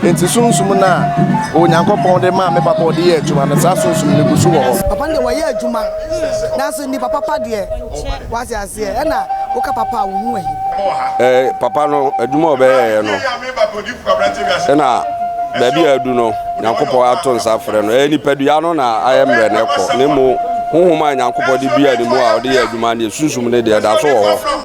Enti sunsum no a Onyankopɔn de maa me papa a ɔde yɛɛ adwuma no, saa sunsum no gu so wɔ hɔ. Papa no deɛ wɔyɛ adwuma nanso nipa papa deɛ wate aseɛ ɛna woka papa a wo ho ahi. Eh, papa no adwuma a ɔbɛyɛeɛ no ɛna baabi a adu no Nyankopɔn ato nsa frɛ no. Ɛyɛ nipadua no na ayɛ mmerɛ na ɛkɔ, na mmom honhom a Nyankopɔn de dua ne mu a ɔde yɛ adwuma no deɛ, sunsum no deɛ ɛda so wɔ hɔ.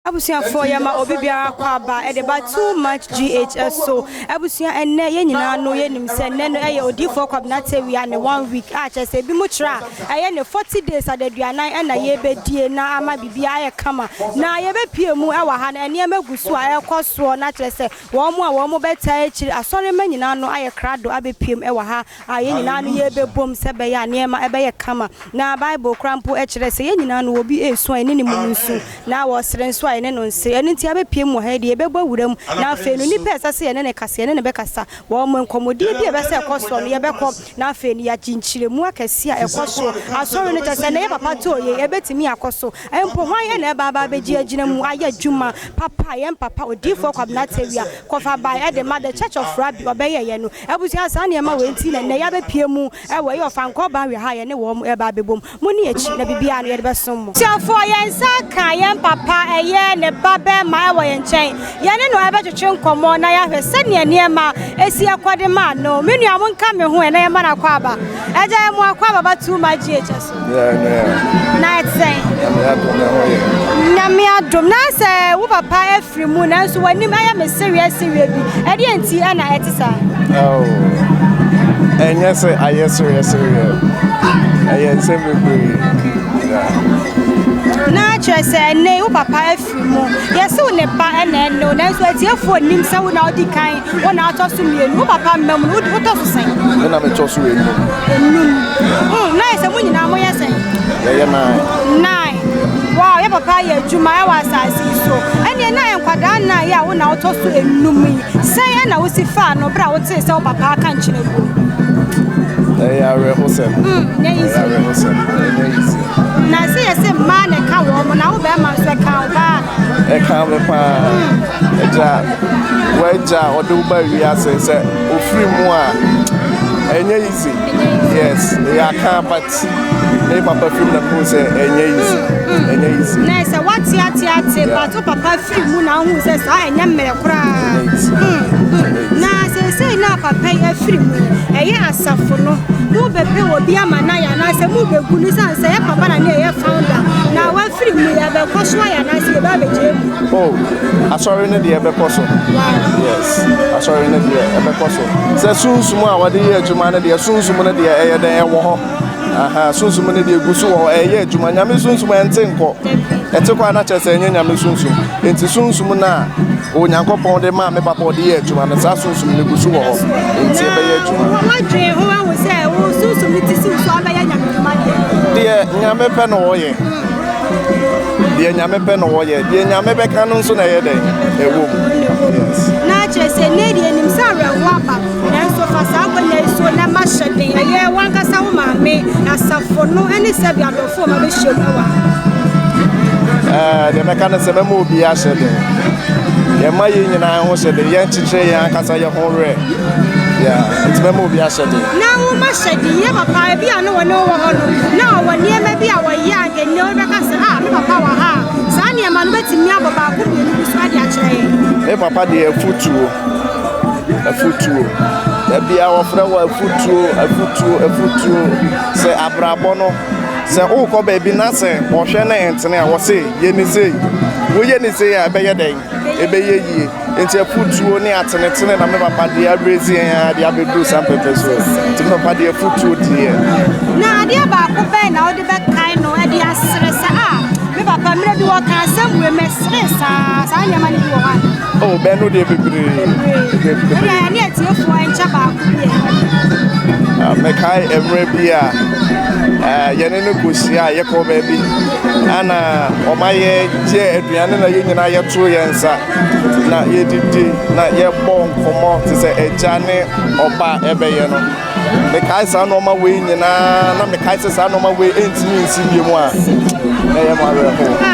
Abusuafoɔ yɛma obi biara kɔ aba ɛde ba too much GH so abusua ɛnnɛ yɛn nyinaa no yɛnim sɛ nnɛ no ɛyɛ odiyifoɔ Kwabena Tawia ne one week a kyerɛ sɛ ebi mo kyerɛ a ɛyɛ ne 40 days adaduanan ɛna yɛbɛdie na ama biribiara ayɛ kama na yɛbɛpie mu ɛwɔ ha no nneɛma gu so a ɛrekɔ soɔ na kyerɛ sɛ wɔn a wɔn bɛtaa akyiri asɔremma nyinaa no ayɛ krado abɛpiem ɛwɔ ha a yɛn nyinaa no yɛrebɛbom sɛ ɛbɛyɛ a nneɛma ɛbɛyɛ kama. Na Bible koraa mpo kyerɛ sɛ yɛn nyinaa no obi resu a yɛne no mmom nsu, na ɔresere nso a yɛne no nsere. Ɛno nti yɛabɛpue mu wɔ ha yi deɛ, yɛbɛbɔ awura mu, na afei no nnipa a ɛsɛ sɛ yɛne no kasa, yɛne no bɛkasa. Wɔn nkɔmmɔdie bi a ɛbɛ sɛ ɛkɔ soɔ no, yɛbɛkɔ, na afei no yɛagye nkyerɛmu akɛseɛ a ɛkɔ soɔ. Asɔre no, kyerɛ sɛ ɛnnɛ yɛ papa too yei, ɛbɛtumi akɔ so. Mpo hwan na ɛba aba abɛgye agyina mu ayɛ adwuma papa a yɛn papa Odiyifoɔ Kwabena Tawia kɔfa baeɛ de ma The Church of Rabbi ɔbɛyɛeɛ no? Abusua, saa nneɛma wei nti na nnɛ yɛabɛpue mu wɔ ɛyɛ Ɔfankɔɔ Barrier ha a yɛne wɔn reba abɛbom. Monni akyi na biribiara no yɛde bɛsom mo. Abusuafoɔ, yɛn nsa aka yɛn papa, ɛyɛ ne ba barima wɔ yɛn nkyɛn. Yɛne no bɛtwetwe nkɔmmɔ na yɛahwɛ sɛdeɛ nneɛma si kɔ de ma no. Me nua, monka me ho ɛ na yɛmma no akwaaba. Agya, yɛ mo akwaaba ba too much GH so. Na ɛte sɛn? Nyame adom ɛho yɛ. Nyame adom. Na sɛ wo papa afiri mu nanso w'anim ayɛ me sereɛ sereɛ bi. Ɛdeɛ nti ɛna ɛte saa? Oh, ɛnyɛ sɛ ayɛ sereɛ sereɛ. Ɛyɛ nsɛm bebree. Na kyerɛ sɛ ɛnɛ wo papa afiri mu. Yɛse wo ne ba ɛna ɛne wo nanso atiefoɔ nnim sɛ wo na wodi kan, wo na atɔ so mmienu. Wo papa mma mu no wotɔ so sɛn? Me na metɔ so enum. Enum. Mm, na yɛ sɛ mo nyinaa moyɛ sɛn? Yɛyɛ nine. Nine. Wow, yɛ papa yɛ adwuma ɛwɔ asase yi so. Ɛneɛ na nkwadaa nnan yi a wo na wotɔ so enum yi, sɛn ɛna wosi faa no berɛ a wotee sɛ wo papa aka nkyene guo? Ɛyɛ awerɛhosɛm. Mm, nyɛ easy. Ɛyɛ awerɛhosɛm. Ɛnyɛ easy. Na sɛ yɛsɛ mmaa na ɛka wɔn mo na wo bɛrima nso ɛka wo paa? Ɛka me paa. Agya, w'agya a ɔde wo ba wiase sɛ ofiri mu a ɛnyɛ easy. Yes, ɛyɛ aka but me papa firi mu na mehu sɛ ɛnyɛ easy. Ɛnyɛ easy. Na sɛ wate ate ate but wo papa firi mu na wohu sɛ saa ɛnyɛ mmerɛ koraa. Na seesei na papa yi afiri mu yi, ɛyɛ asafo no mobɛpɛ obi ama no ayɛ anaasɛ mobɛgu no sane sɛ yɛ papa na ne ɛyɛ founder na wafiri mu yi ɛbɛkɔ so ayɛ anaasɛ yɛbɛ abɛgyae mu? Oh, asɔre no deɛ ɛbɛkɔ so. Yes, asɔre no deɛ ɛbɛkɔ so. Sɛ sunsum a wɔde yɛ adwuma no deɛ, sunsum no deɛ ɛyɛ dɛn ɛwɔ hɔ. Aha, sunsum no deɛ egu so wɔ hɔ, ɛyɛ adwuma. Nyame sunsum ɛnte nkɔ. Ɛte kɔ a na kyerɛ sɛ ɛnyɛ Nyame sunsum. Enti sunsum no a Onyankopɔn de maa me papa ɔde yɛ adwuma no, saa sunsum no gu so wɔ hɔ. Enti ɛbɛyɛ adwuma. Na woadwen ho ahu sɛ wo sunsum no te si wo so abɛyɛ Nyame dwuma deɛ? Deɛ Nyame pɛ na ɔyɛ. Deɛ Nyame pɛ na ɔyɛ. Deɛ Nyame bɛka no nso na ɛyɛ dɛn? Ɛwɔ mu. Yes. Na kyerɛ sɛ nnɛ deɛ nim sɛ awerɛhoɔ aba, nanso fa saa akwannya yi so na ma hyɛ den. Ɛyɛ w'ankasa wo maame, asafo no ne sɛbi adɔfo a wɔabɛhyia mu wɔ ha. Ɛɛ, deɛ mɛka ne sɛ mɛma obiara ahyɛ den. Yɛma yɛn nyinaa ho hyɛ den. Yɛnkyekyere yɛn ankasa yɛn ho werɛ. Yeah, nti mɛma obiara ahyɛ den. Na woma hyɛ den. Yɛ papa, ebi a na wɔne wo wɔ hɔ no, na ɔwɔ nneɛma bi a wɔyɛ a anka nnɛ wobɛka sɛ, ah, me papa wɔ ha a. Saa nneɛma no, wobɛtumi abɔ baako mmienu bi so de akyerɛ yɛn? Me papa deɛ afutuo, afutuo. Da biara wɔfrɛ wɔ afutuo, afutuo, afutuo. Sɛ abrabɔ no, sɛ wokɔ baabi na sɛ ɔhwɛ no ɛntene a, wɔse yɛ ne sei. Woyɛ ne sei a, ɛbɛyɛ dɛn? Ɛbɛyɛ yie. Nti afutuo ne atenetene na me papa de abrɛzi yɛn ara de abɛduru saa mpɛmpɛ so. Nti me papa de afutuo deɛ. Na adeɛ baako bɛn na wode bɛkae no de asere sɛ ah me papa mmerɛ bi wɔka asɛm wei mɛsere saa saa nneɛma no bi wɔ hɔ ana? Oh, bɛn no deɛ bebree. Bebree. Ɛdeɛ ɛne atiefoɔ nkyɛ baako bi ɛ. Ah, mekae mmerɛ bi a eh, yɛne no kɔhyia a yɛkɔ baabi ana ɔma yɛgye aduane na yɛn nyinaa yɛto yɛn nsa na yɛdidi na yɛbɔ nkɔmmɔ te sɛ agya ne ɔba ɛbɛyɛ no. Mekae saa nnoɔma wei nyinaa na mekae sɛ saa nnoɔma wei ɛntumi nsi bio mu a, na ɛyɛ mo awerɛhoɔ. Ah,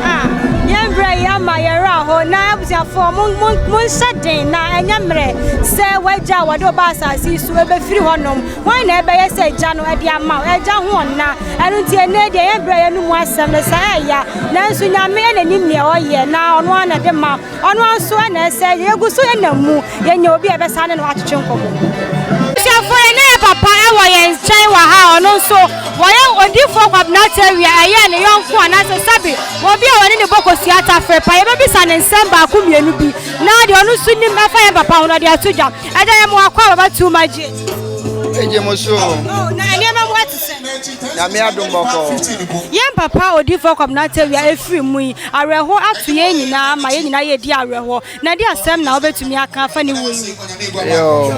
ah, yɛn berɛ yi ama yɛn werɛ aho na abusuafoɔ mo mo monhyɛ den na ɛnyɛ mmerɛ sɛ w'agya a wɔde wo ba asase yi so ɛbɛfiri hɔnom. Hwan na ɛbɛyɛ sɛ agya no ɛde ama wo? Agya ho ɔnna. Ɛno nti ɛnnɛ deɛ yɛn berɛ yɛn no mu asɛm no saa ɛya. Nanso Nyame ɛna nim deɛ ɔyɛ na ɔno ara na ɛde ma. Ɔno ara nso na ɛsɛ yɛgu so nam mu, yɛnya obi a yɛbɛsan ne no atwetwe nkɔmmɔ. Abusuafoɔ yɛnya yɛn papa wɔ yɛn nkyɛn wɔ ha a ɔno nso wɔyɛ odiyifoɔ Kwabena Tawia ɛyɛ ne yɔnko anaasɛ sɛbe obi a wɔne ne bɔ kosua tafere pa. Yɛbɛbisa no nsɛm baako mmienu bi na deɛ ɔno nso nim ɛfa yɛn papa ho no ɔde ato dwa. Agya yɛ mo akɔ a baba too much. Egye mo so o. Oh, na nneɛma mu ɛte sɛ. Nyame adom bɔkɔɔ. Yɛn papa odiyifoɔ Kwabena Tawia ɛfiri mu yi, awerɛhoɔ ato yɛn nyinaa ma yɛn nyinaa yɛredi awerɛhoɔ. Na ɛdeɛn asɛm na wobɛtumi aka afa ne wuo yi ho? Yoo,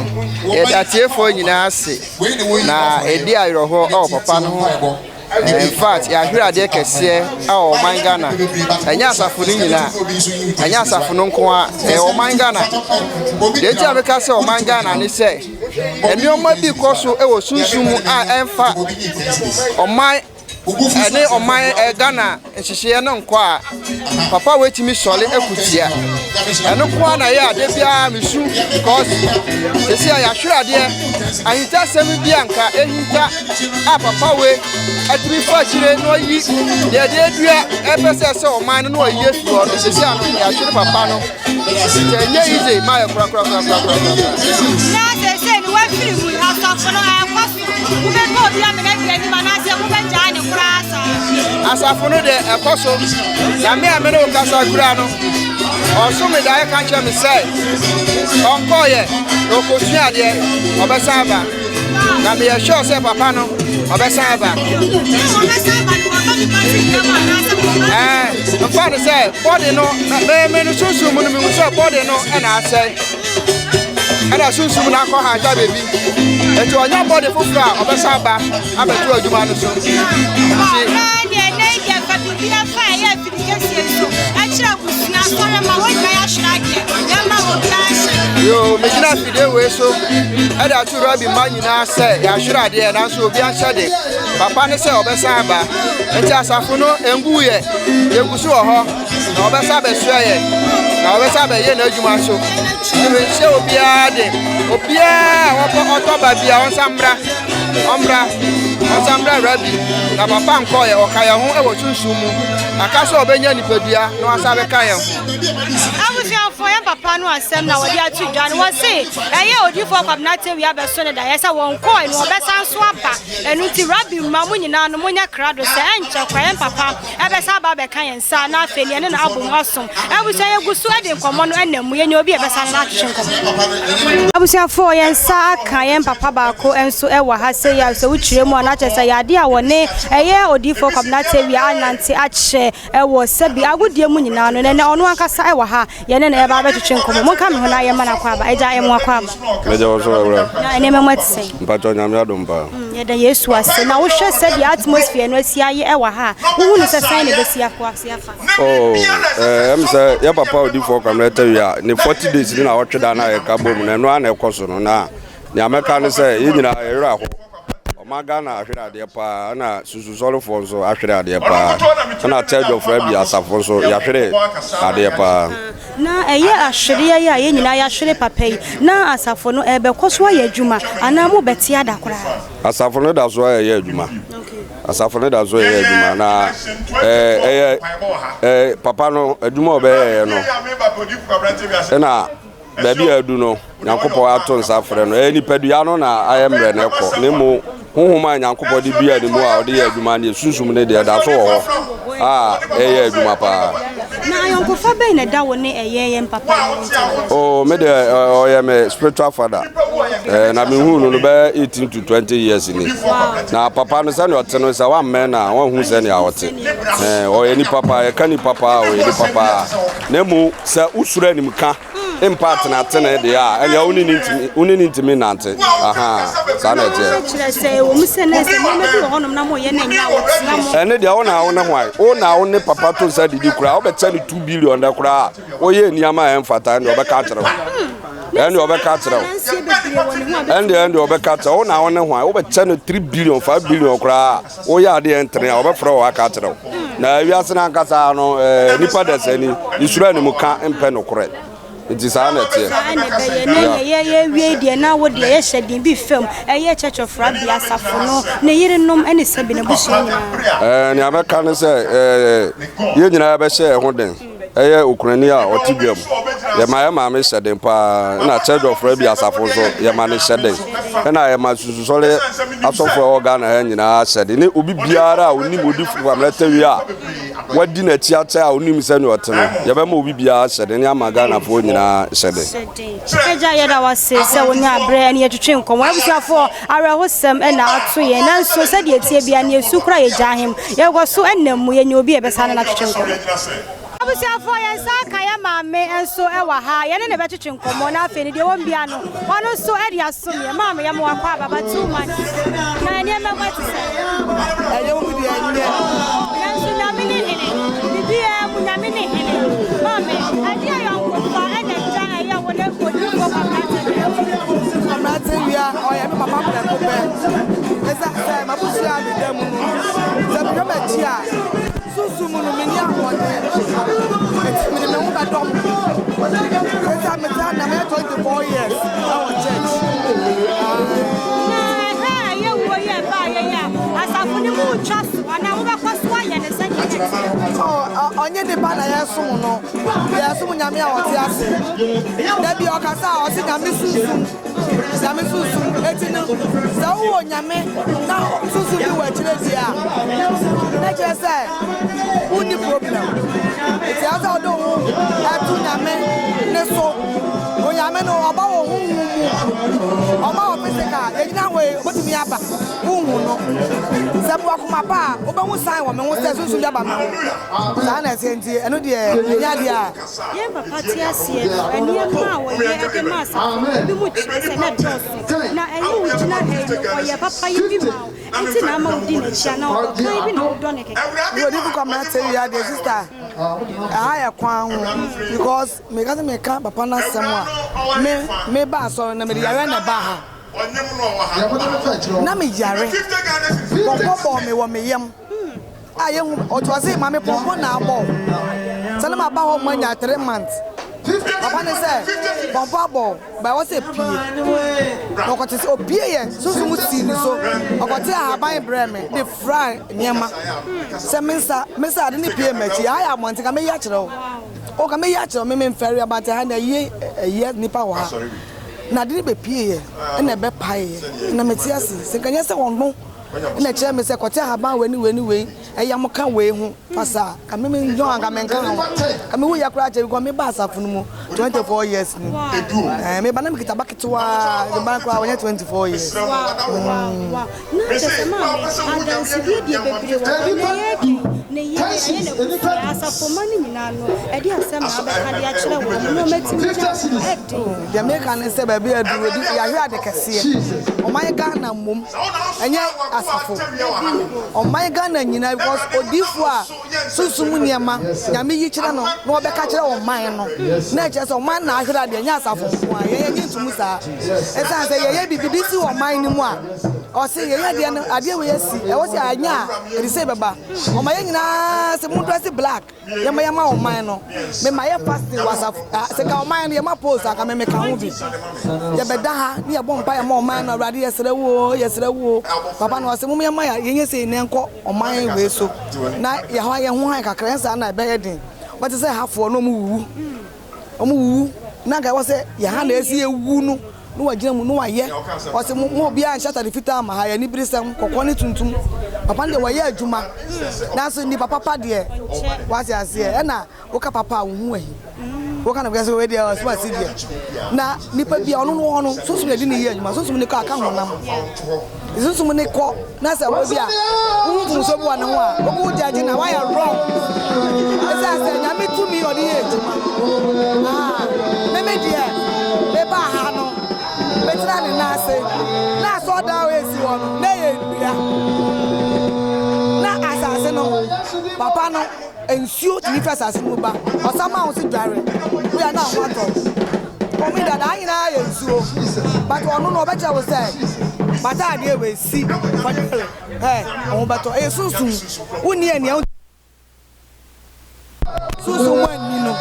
yɛda atiefoɔ nyinaa ase na ɛdi awerɛhoɔ wɔ papa no ho. In fact, yɛahwere adeɛ kɛseɛ wɔ ɔman Ghana. Ɛnyɛ asafo no nyinaa, ɛnyɛ asafo no nko ara, ɛyɛ ɔman Ghana. Deɛ nti a meka sɛ ɔman Ghana ne sɛ, nneɛma bi kɔ so wɔ sunsum mu a ɛmfa ɔman ɛne ɔman ɛ Ghana nhyehyɛeɛ no nkɔ a, papa wei tumi sɔre ɛko tia. Ɛno nko ara na ɛyɛ a da biara mesu because sɛsi a yɛahwere adeɛ ahintasɛm bi a nka ɛhinta a papa wei atumi fa akyire na ɔyi deɛ deɛ adua ɛpɛ sɛ ɛsɛ ɔman no na ɔyi afiri hɔ no sɛsi a no yɛahwere papa no. Nti ɛnyɛ easy ma yɛ korakorakorakorakora. Na seesei no wafiri mu yi, asafo no ɛrekɔ so. Mobɛpɛ obi amena adi anim anaasɛ mobɛgyaa ne koraa saa? Asafo no deɛ ɛkɔ so. Na me a me ne wo kasa kura no, ɔso me daeɛ ka kyerɛ me sɛ ɔnkɔɔyɛ na ɔkɔsua adeɛ, ɔbɛsan aba. Na meyɛ sure sɛ papa no ɔbɛsan aba. Ɛɛ mfa no sɛ bɔde no me me no sunsum mu no mehu sɛ bɔde no ɛna asɛe ɛna sunsum no akɔ ha agya baabi nti ɔnya bɔde foforɔ a ɔbɛsan aba abɛto adwuma no so nti. Yoo, megyina afidie wei so ɛde ato Rabi mma nyinaa sɛ yɛahwere adeɛ nanso obi anhyɛ de. Papa ne sɛ ɔbɛsan aba. Nti asafo no ɛnguiɛ, yɛgu so wɔ hɔ na ɔbɛsan abɛsoɛ yɛ na ɔbɛsan abɛyɛ n'adwuma so. Nti menhyɛ obiara den, obiara a ɔkɔ ɔtɔ ba bia ɔnsan mmra, ɔmmra, ɔnsan mmra Rabi na papa nkɔɔyɛ, ɔka yɛn ho wɔ sunsum mu. Aka sɛ ɔbɛnya nipadua na wasan abɛka yɛn ho. Abusuafoɔ, yɛn papa no asɛm na wɔde ato dwa no, wɔse ɛyɛ odiyifoɔ Kwabena Tawia abɛso no daeɛ sɛ wɔnkɔɔe no wɔbɛsan so aba. Ɛno nti Rabi mma mo nyinaa no monyɛ krado sɛ ɛnkyɛ koraa yɛn papa ɛbɛsan aba abɛka yɛn nsa na afei no yɛne no abom asom. Abusua yɛgu so de nkɔmmɔ no nam mu, yɛnya obi a yɛbɛsan ne no atwetwe nkɔmmɔ. Abusuafoɔ yɛn nsa aka yɛn papa baako nso wɔ ha sei a sɛ wokyerɛ mu a na kyerɛ sɛ ɛyɛ adeɛ a wɔne ɛyɛ odiyifoɔ Kwabena Tawia anante akyɛ wɔ sɛbi agodie mu nyinaa no na ɛnɛ ɔno ankasa wɔ ha Yɛne no reba abɛtwetwe nkɔmmɔ. Monka me ho na yɛmma no akwaaba. Agya, yɛ mo akwaaba. Mɛgya wo so, Awura. Na nneɛma mu ɛte sɛn? Mpakyɛw, Nyame adom paa. Yɛda Yesu ase. Na wohwɛ sɛdeɛ atmosphere no asi ayɛ ɛwɔ ha a, wohu no sɛ sɛn na ɛbɛsi akɔ ase afa? Oh, eh, ɛm sɛ yɛ papa odifoɔ Kwamina Tawia ne 40 days ne na ɔtwe da na yɛka bom no, ɛno ara na ɛkɔ so no. Na nea mɛka ne sɛ yɛn nyinaa yɛwerɛ aho. Ɔman Ghana ahwere adeɛ paa ɛna sususɔrefoɔ nso ahwere adeɛ paa ɛna Church of Rabbi asafo nso yɛahwere adeɛ paa. Na ɛyɛ ahwereɛ yi a yɛn nyinaa yɛahwere papa yi, na asafo no ɛrebɛkɔ so ayɛ adwuma anaa mobɛte ada koraa? Asafo no da so ara ɛyɛ adwuma. Asafo no da so ɛyɛ adwuma na ɛyɛ papa no adwuma a ɔbɛyɛeɛ no ɛna Baabi a adu no, Nyankopɔn ato nsa afrɛ no. Ɛyɛ nipadua no na ayɛ mmerɛ na ɛkɔ, na mmom honhom a Nyankopɔn de dua ne mu a ɔde yɛ adwuma ne sunsum no deɛ ɛda so wɔ hɔ a ɛyɛ adwuma paa. Na ayɔnkofa bɛn na ɛda wo ne ɛyɛ yɛn papa yi ntam? Oh, me deɛ ɔyɛ me spiritual father. Eh, na mehu no no bɛyɛ 18 to 20 years ni. Na papa no sɛnea ɔte no sɛ wammɛn no a wanhu sɛnea ɔte. Eh, ɔyɛ nipa paa, yɛka nipa paa, ɔyɛ nipa paa. Na mmom sɛ wosuro animka mpa atenatene deɛ a, ɛnneɛ wo ne no ntumi, wo ne no ntumi nnante. Ahaa, saa na ɛteɛ. Kyerɛ sɛ, ɛwɔ mu sɛ na sɛ nneɛma bi wɔ hɔnom na moyɛ na ɛnyɛ a wɔtea mo. Ɛne deɛ wo na wo ne hwan? Wo na wo ne papa to nsa didi koraa, wobɛkyɛ no 2 billion dɛ koraa a, woyɛ nneɛma a ɛmfata ɛnneɛ ɔbɛka akyerɛ wo. Ɛnde ɔbɛka akyerɛ wo. Ɛnde ɛnde ɔbɛka akyerɛ wo na wo ne hwan wobɛkyɛ no 3 billion 5 billion koraa a woyɛ adeɛ ntene a ɔbɛfrɛ wo aka akyerɛ wo. Na wiase no ankasa no eh, nipa dasani nsuro animka mpɛ nokorɛ. Nti saa na ɛteɛ. Saa na ɛbɛyɛ na ɛyɛ yɛ yɛwie deɛ na wo deɛ yɛhyɛ den bi fam ɛyɛ Church of Rabbi asafo no ne yerenom ne sɛbi n'abusua nyinaa. Ɛɛ nea mɛka ne sɛ ɛɛ yɛn nyinaa bɛhyɛ yɛn ho den. Ɛyɛ okunani a ɔte dwam. Yɛma yɛn maame hyɛ den paa, ɛna Church of Rabbi asafo nso, yɛma no hyɛ den. Ɛna yɛma Sususɔre asɔfo a ɛwɔ Ghana ha nyinaa hyɛ den. Ne obi biara a onim Odifo Kwamina Tawia a wadi n'akyi akyɛ a onim sɛnea ɔte no, yɛbɛma obi biara hyɛ den ne ama Ghanafoɔ nyinaa hyɛ den. Agya yɛda wo ase sɛ wonya berɛ ne yɛtwetwe nkɔmmɔ. Abusuafoɔ, awerɛhosɛm na ato yɛn, nanso sɛdeɛ ɛteɛ biara no yɛsu koraa yɛgya ahem. Yɛkɔ so nam mu, yɛnya obi a yɛbɛsan ne no atwetwe nkɔmmɔ. Abusuafoɔ, yɛn nsa aka yɛn maame nso wɔ ha, yɛne no bɛtwetwe nkɔmmɔ na afei no deɛ ɛwɔ mu biara no, ɔno nso de asom yɛn. Maame, yɛma wo akwaaba ba too much. Na nneɛma mu ɛte sɛn? Ɛyɛ wo mu deɛ ɛnyɛ. Nanso Nyame ne hene, biribiara mu Nyame ne hene. Maame, ɛdeɛ ayɔnkofa ɛna ɛda ɛyɛ wo ne odiyifoɔ Kwabena Tawia? Kwabena Tawia ɔyɛ me papa prɛko pɛ. Ɛsiane sɛ m'abusua a meda mu no, sɛ mehwɛ m'akyi a, sunsum mu no menni ahoɔden. Enti mede me ho bɛdɔm. Ɛsiane mete ha nnɛ mɛyɛ 24 years ɛwɔ church. Na ɛhɛ a ɛyɛ wuo yi a ɛbaeɛ yi a, asafo no mu retwa so anaa mobɛkɔ so ayɛ no sɛdeɛ na ɛteɛ? Oh, ɔnyɛ nipa na yɛsom no, yɛsom Nyame a ɔte ase. Da bi ɔkasa a ɔse Nyame sunsum, Nyame sunsum. Eti no, sɛ wowɔ Nyame na sunsum bi wɔ akyire deɛ a, na kyerɛ sɛ wonni problem. Eti ɛsɛ sɛ wode wo ho ɛto Nyame ne so. Onyame no, ɔba wɔ honhom mu, ɔma wɔ physical, yɛgyina hɔ yi, obetumi aba. Wonhu no. Sɛ mewɔ akoma pa a, wobɛhu sign wɔ me ho sɛ sunsum bi aba me ho. Saa na ɛteɛ nti ɛno deɛ ɛnyɛ adeɛ a. Yɛn papa te aseɛ no, nneɛma a ɔyɛ de ma asafo no, ebinom kyerɛ sɛ na ɛdɔɔso. Na ɛnyɛ wo gyina ha yi no, ɔyɛ papayɛ bi ma wo nti na ama wodi n'akyi anaa ɔdɔ kann bi na wodɔ no kɛkɛ? Mewɔ difo Kwamina Tewia deɛ sister, ɛha yɛ kwan ho because meka sɛ meka papa no asɛm a, me meba asɔre no mede yareɛ na ɛbaa ha. Na me yare, pɔmpɔ bɔɔ me wɔ me yam a yɛhu ɔte ɔse maame pɔmpɔ na abɔ wo sɛ na maba hɔ manya 3 months papa ne sɛ pɔmpɔ abɔ wo ba ɛwɔ sɛ pie na ɔkɔte sɛ opie yɛ sunsum sii ne so ɔkɔte ahaban brɛ me de fra nneɛma sɛ me nsa me nsa ade ne pie m'akyi ha yɛ abɔnten ka meyi akyerɛ wo o ka meyi akyerɛ wo me memfɛre abante ha na ɛyɛ ɛyɛ nipa wɔ ha. Na ade no bɛpueeɛ, ɛna ɛbɛpaeeɛ, na mete ase. Sɛ nka nyɛ sɛ ɔno na ɛkyerɛ me sɛ kɔte ahaban wei ne wei ne wei, ɛyam ka wei ho fa saa a, nka me menyɛ anka menka ho. Nka mewu yɛ koraa kyɛ because meba asafo no mu 24 years ni. Ɛɛ meba na mekita ba ketewa, me ba koraa ɔnyɛ 24 years. Wow, wow, wow. Na kyerɛ sɛ maame, adansedie deɛ bebree wɔ hɔ. Nea yɛreka yi, ne yere, ɛyɛ n'abusua, asafomma no nyinaa no, ɛde asɛm na abɛka de akyerɛ wɔn na wɔatumi gya wɔn ho. Ɛden. Deɛ meka ne sɛ baabi a aduru adi yɛahwɛ ade kɛseɛ. Ɔman Ghana mmom ɛnyɛ asafo. Ɔman Ghana nyinaa because odiifoɔ a sunsum mu nneɛma Nyame yi kyerɛ no na ɔbɛka kyerɛ ɔman no na ɛkyerɛ sɛ ɔman na ahwere adeɛ ɛnyɛ asafo nko ara. Yɛn yɛnnye ntomu saa. Ɛsiane sɛ yɛyɛ biribi bi si wɔ ɔman no mu a ɔse yɛyɛ adeɛ no adeɛ wei asi ɛwɔ sɛ anyɛ a ɛde sei bɛba. Ɔma yɛn nyinaa sɛ mo dress black. Yɛma yɛma ɔman no me ma yɛ fasting wɔ asafo ah sɛ nka ɔman no yɛma post anka me meka ho bi yɛbɛda ha ne yɛbɔ mpa yɛma ɔman no awurade yɛsrɛ wo o yɛsrɛ wo o papa no ɔsɛ mom yɛma yɛnyɛ sei na ɛnkɔ ɔman wei so na yɛhɔ yɛn ho han kakra yɛn saa na ɛbɛyɛ den wɔte sɛ hafoɔ na ɔmo wuwu ɔmo wuwu na nka ɛwɔ sɛ yɛha na ɛsi yɛwu no na wagyina mu na wayɛ. Ɔse mo mo obiara nhyɛ atade fitaa mma ha, yɛ aniberesɛm, kɔkɔɔ ne tuntum. Papa no deɛ wɔyɛ adwuma, nanso nipa papa deɛ, wate aseɛ, ɛna woka papa a wo ho ahi. Woka no sɛ wei deɛ ɔsom ase deɛ. Na nipa bi a ɔno no wɔ hɔ no, sunsum na ɛde ne yɛ adwuma, sunsum ne kɔ aka honam. Sunsum ne kɔ na sɛ obi a wohu mfomsoɔ bi wɔ ne ho a, wo judge na wayɛ wrong. Ɛsiane sɛ Nyame tumi na ɔde yɛ adwuma. Ah, me me deɛ, mebaa ha no, metena ne nan ase, na asɔredan a ɛsi hɔ no, na ɛyɛ nnua. Na asase no, papa no, nsuo tumi fi asase no mu ba. Ɔsan ma wo so dware, woyɛ a na wo ho atɔ wo. Komida daa nyinaa yɛ nsuo but ɔno no ɔbɛkyerɛ wo sɛ m'ataadeɛ wei si kɔdwere ɛ ɔho bɛtɔ ɛyɛ sunsum wonni ania sunsum mu anni no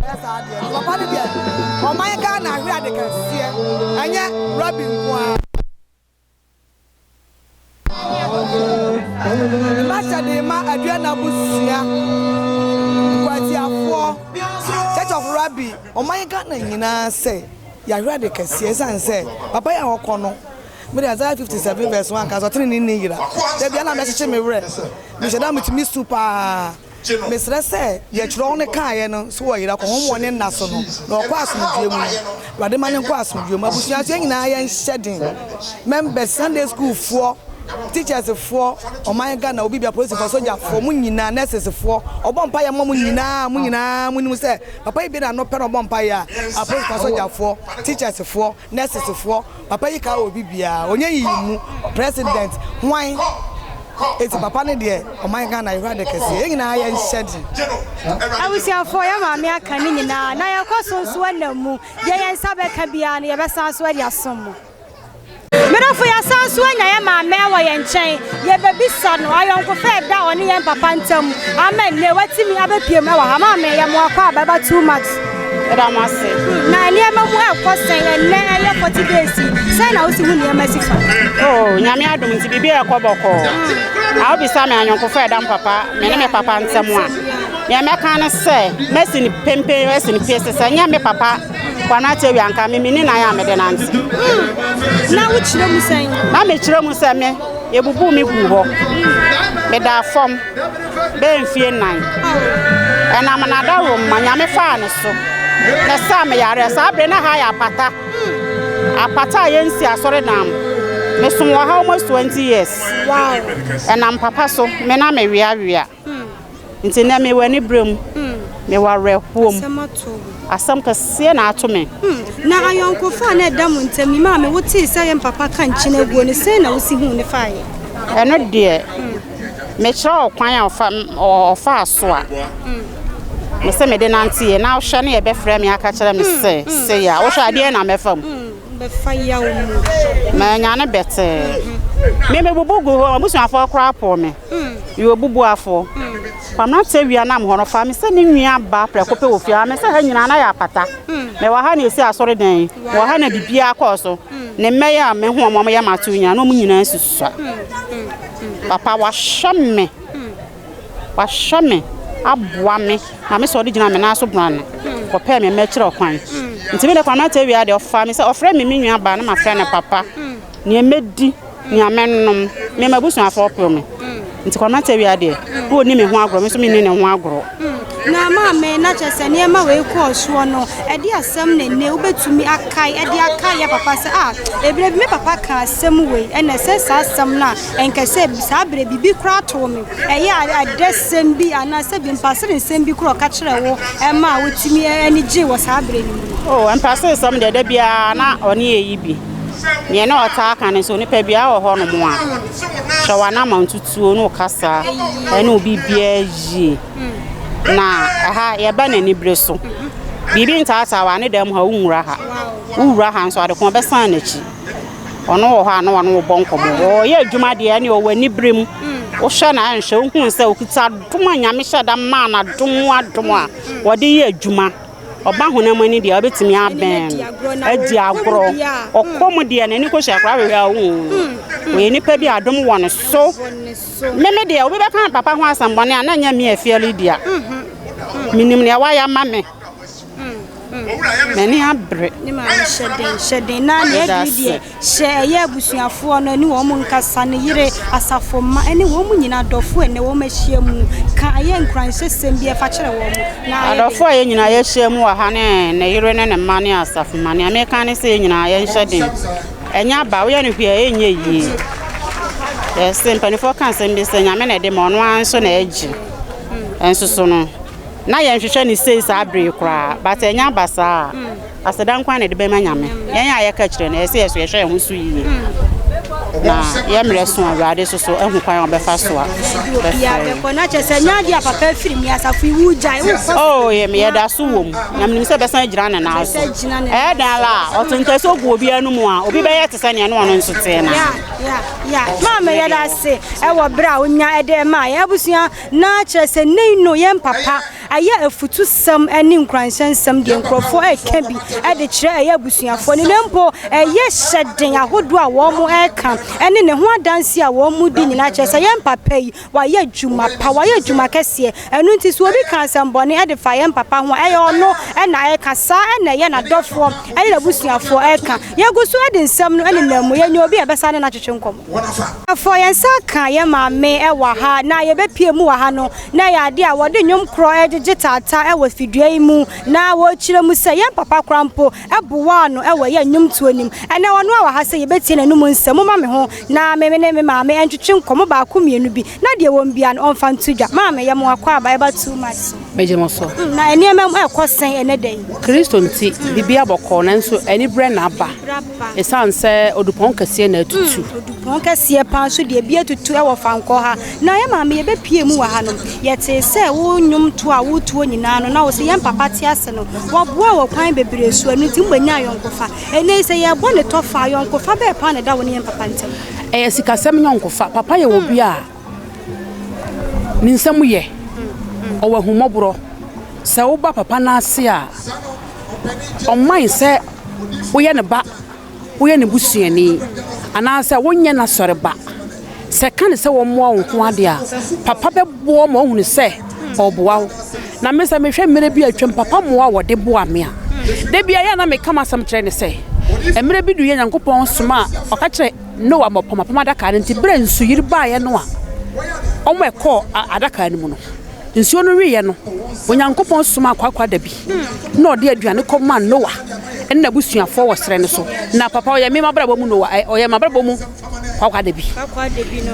ɛyɛ saa deɛ no papa no deɛ ɔman Ghana ahwere ade kɛseɛ ɛnyɛ Rabbi nko ara. M'ahyɛde ma Aduana abusua, Nkwatiafoɔ, Church of Rabbi, ɔman Ghana nyinaa sɛ yɛahwere ade kɛseɛ ɛsiane sɛ papa yi a ɔkɔ no, mede Isaiah 57 verse 1 ka sɛ ɔteneneeni yera. Da biara na mɛkyekye me werɛ, mehyɛ da metumi su paa. Mesrɛ sɛ deɛ twerɛ no kaeɛ no so wɔ yera kɔ hom wɔ ne nna so no, na ɔkɔ asomdwoeɛ mu no, Awurade ma no nkɔ asomdwoeɛ mu. Abusua nso yɛn nyinaa yɛnhyɛ den, members, Sunday school foɔ, teachers foɔ, ɔman Ghana, obi bia, polisifoɔ, sogyafoɔ, mo nyinaa, nurses foɔ, ɔbɔ mpaeɛ ma mo nyinaa, mo nyinaa mo nim sɛ papa yi bie n'ano pɛ na ɔbɔ mpaeɛ a, apolisifoɔ, sogyafoɔ, teachers foɔ, Nurses foɔ papa yi kaa obi biaa ɔnyɛ yiyi mu president hwan eti papa no deɛ ɔman Ghana yɛhwɛ ade kɛseɛ yɛn nyinaa yɛn hyɛ den. Abusuafoɔ yɛn maame aka ne nyinaa na yɛkɔ so nso nam mu deɛ yɛn nsa bɛka biara no yɛbɛsan so de asom mo. Me dɔfo, yɛasan nso anya yɛn maame wɔ yɛn nkyɛn. Yɛbɛbisa no ayɔnkofa a ɛda ɔne yɛn papa ntam ama nnɛ watumi abɛpue mu wɔ ha. Maame, yɛ mo akwaaba, ɛba too much. Yɛda mo ase. Na nneɛma mu ɛkɔ sɛn ɛnnɛ ɛyɛ 40 days yi, sɛn na wosi hu nneɛma si fa? Oh, Nyame adom nti biribi ɛkɔ bɔkɔɔ. Na wobisa me ayɔnkofa a ɛda me papa, me ne me papa ntam a, nea mɛka ne sɛ, mɛsi no pempen, mɛsi no pese sɛ ɛnyɛ me papa Kwame Atewi anka me menni nan a mede nante. Hmm. Na wokyerɛ mu sɛn? Na mekyerɛ mu sɛ me, yɛbubuu me guu hɔ. Medaa fam bɛyɛ mfie nnan. Ɛnam n'adaworoma, Nyame faa ne so na ɛsaa me yareɛ. Saa bere na ha yɛ apata. Apata a yɛnsi asɔredan mu. Mesom wɔ ha almost 20 years. Ɛnam papa so, me na meweawea. Nti nnɛ mewɔ anibere mu, mewɔ awerɛhoɔ mu. Asɛm kɛseɛ na ato me. Na ayɔnkofa a na ɛda mo ntam yi, maame, wotee sɛ yɛn papa ka nkyene aguo no, sɛn na wosi huu no faeɛ? Ɛno deɛ, mekyerɛ wo kwan a ɔfaa so a, me sɛ mede nanteeɛ, na wohwɛ ne yɛbɛfrɛ me aka kyerɛ me sɛ sei a, wohwɛ a deɛn na mɛfa mu? Bɛfa yaw mu. Manya no bɛtɛɛ. Me mebubu gu hɔ, m'abusuafoɔ koraa poo me. Meyɛ obubuafoɔ. Kwamina Tawia nam hɔ no, ɔfaa me sɛ ne nua ba prɛko pɛ wɔ fie ha. Me sɛ ha nyinaa na yɛ apata. Mewɔ ha na yɛsi asɔredan yi. Mewɔ ha na biribiara kɔɔ so. Ne mma yi a mehu wɔn a wɔyɛ m'ato nyinaa, na wɔn nyinaa susua. Papa, wahwɛ me. Wahwɛ me, aboa me, ma me sɔre gyina me nan so brane, kɔpɛɛ me mma akyiri ɔkwan. Nti me deɛ Kwamina Tawia deɛ ɔfaa me sɛ ɔfrɛ me me nua baa na mafrɛ no papa. Nea mɛdi, nea mɛnom, me m'abusuafoɔ poo me. Nti Kwamina Tawia deɛ, na ɔnni me ho agorɔ, me nso menni ne ho agorɔ. Na maame, na kyerɛ sɛ nneɛma wei kɔɔ soɔ no, ɛde asɛm na ɛnnɛ wobɛtumi akae, ɛde akae yɛ papa sɛ, ah, ɛberɛ bi me papa kaa asɛm wei, ɛna ɛsɛ saa asɛm no a, ɛnkɛ sɛ saa berɛ biribi koraa too me. Ɛyɛ a adɛsɛm bi anaasɛ bi mpasere nsɛm bi koraa ɔka kyerɛɛ wo ɛmaa wotumi ani gyee wɔ saa berɛ no mu no? Oh, mpasere nsɛm deɛ da biara na ɔne yɛ yi bi. Neɛ na ɔtaa ka ne sɛ onipa biara wɔ hɔnom a, hwɛ w'anammɔntutuo ne wo kasa ne wo biribiara yie. Na ɛha yɛba no anibere so. Biribi ntaataa wo a, ne dan mu ha wonwura ha. Wowura ha nso ade ko ɔbɛsan n'akyi. Ɔno wɔ hɔ a na ɔne wo bɔ nkɔmmɔ. Ɔyɛ adwuma deɛ ɛne ɔwɔ anibere mu. Wohwɛ no a ɛnhwɛ wohu sɛ ɔkuta adom a Nyame hyɛ da maa no adom mu adom a wɔde yɛ adwuma. Ɔba honam ani deɛ ɔbɛtumi abɛn no adi agorɔ. Ɔkɔ mu deɛ n'ani kɔhyia koraa hwehwɛ a wonhu no. Ɔyɛ nipa bi a adom wɔ ne so. Me me deɛ obi bɛka me papa ho asɛm bɔne a na ɛnyɛ me Afia Lydia. Menim nea wayɛ ama me. M'ani abere. Ne maame hyɛ den hyɛ den na nea Meda aduru deɛ ase. Hyɛ ɛyɛ abusuafoɔ no ne wɔn nkasa, ne yere, asafo mma, ne wɔn nyinaa adɔfoɔ a ɛnnɛ wɔn ahyia mu, ka ɛyɛ nkuranhyɛsɛm bi fa kyerɛ wɔn, na ayɛ den. Adɔfoɔ a yɛn nyinaa yɛahyia mu wɔ ha ne ne yere ne ne mma ne asafo mma, nea meka ne sɛ yɛn nyinaa yɛnhyɛ den. Ɛnyɛ aba, woyɛ no hwee a ɛnyɛ yie. Yɛse mpanimfoɔ ka asɛm bi sɛ Nyame na ɛde ma, ɔno ara nso na ɛgye. Nso so no, na yɛnhwehwɛ no sei saa bere yi koraa, but ɛnyɛ aba saa a. Aseda nko ara na yɛde bɛma Nyame. Yɛn a yɛka kyerɛ no, ɛsɛ sɛ yɛn nso yɛhwɛ yɛn ho so yie. Na yɛ mmerɛ so a, Awurade nso so ahu kwan a ɔbɛfa so a Obiara bɛfrɛ yɛn. bɛkɔ na kyerɛ sɛ nyɛ adeɛ a papa afiri mu asafo yi wogyae wokɔ. Oh, yɛ yɛda so wɔ mu na menim sɛ bɛsan agyina ne nan so. Ɛyɛ dan ala a ɔte ntasuo gu obi anum a obi bɛyɛ te sɛ nea ne ɔno nso teɛ no. Ya ya ya maame yɛda ase ɛwɔ berɛ a wonya ɛde maa yɛn abusua na kyerɛ sɛ nei no yɛn papa Ɛyɛ afutusɛm ne nkuranhyɛ nsɛm deɛ nkurɔfoɔ reka bi de kyerɛ ɛyɛ abusuafoɔ no, na mpo ɛyɛ hyɛden ahodoɔ a wɔn reka ne ne ho adanseɛ a wɔn di nyinaa kyerɛ sɛ yɛn papa yi wayɛ adwuma pa, wayɛ adwuma kɛseɛ. Ɛno nti sɛ obi ka asɛmbɔne de fa yɛn papa ho a, ɛyɛ ɔno na ɛreka, saa na ɛyɛ n'adɔfoɔ ne n'abusuafoɔ reka. Yɛgu so de nsɛm no nenam mu, yɛnya obi a yɛbɛsan ne no atwetwe nkɔmmɔ. Afɔ yɛn nsa aka yɛn maame wɔ ha na yɛbɛpue mu wɔ ha no, na ɛyɛ adeɛ a wɔde nnwom korɔ regyegye taataa wɔ fidua yi mu na wɔrekyerɛ mu sɛ yɛn papa koraa mpo boaa no wɔ yɛn nnwomtoɔ no mu. Ɛnnɛ ɔno ara wɔ ha sɛ yɛbɛtie n'anom nsɛm. Momma me ho na me ne me maame ntwetwe nkɔmmɔ baako mmienu bi na deɛ ɛwɔ mu biara no ɔmfa nto dwa. Maame, yɛ mo akwaaba, ɛba too much so. Megye mo so. Na nneɛma mu ɛrekɔ sɛn ɛnnɛ da yi? Kristo nti, biribiara bɔkɔɔ, nanso aniberɛ na aba. Esiane sɛ odupɔn kɛseɛ na atutu. Odupɔn kɛseɛ paa nso deɛ ebi atutu wɔ Fankɔ ha. Na yɛn maame yɛbɛpue mu wɔ ha no, yɛtee sɛ wo nnwomtoɔ a wotoɔ nyinaa no, na wo sɛ yɛn papa te ase no, waboa wɔ kwan bebree so, ɛno nti mobɛnya ayɔnkofa. Ɛnnɛ yi sɛ yɛrebɔ ne tɔfa a, ayɔnkofa bɛn paa na ɛda wo ne yɛn papa ntam? Ɛyɛ sikasɛm yɔnkofa. Papa yɛ obi a ne nsam yɛ, ɔwɔ ahummɔborɔ. Sɛ woba papa no ase a, ɔmman sɛ woyɛ ne ba, woyɛ ne busuani, anaasɛ wonyɛ n'asɔre ba. Sɛ ɛka no sɛ wɔmmoa wo nko ara deɛ a, papa bɛboa wo ma woahunu sɛ ɔreboa wo. Na me sɛ mehwɛ mmerɛ bi a atwam, papa mmoa a wɔde boa me a, da biara yɛ a na meka m'asɛm kyerɛ no sɛ, mmerɛ bi duiɛ Nyankopɔn somaa, ɔka kyerɛɛ Noa ma ɔpam apam adaka no nti, berɛ a nsuyiri baeɛ no a, wɔn a ɛkɔɔ adaka no mu no, Nsuo no weeɛ no, Onyankopɔn somaa kwaakwaadabi na ɔde aduane kɔmaa Noa ne n'abusuafoɔ wɔ serɛ no so. Na papa, ɔyɛ me m'abrabɔ mu Noa, ɔyɛ m'abrabɔ mu kwaakwaadabi.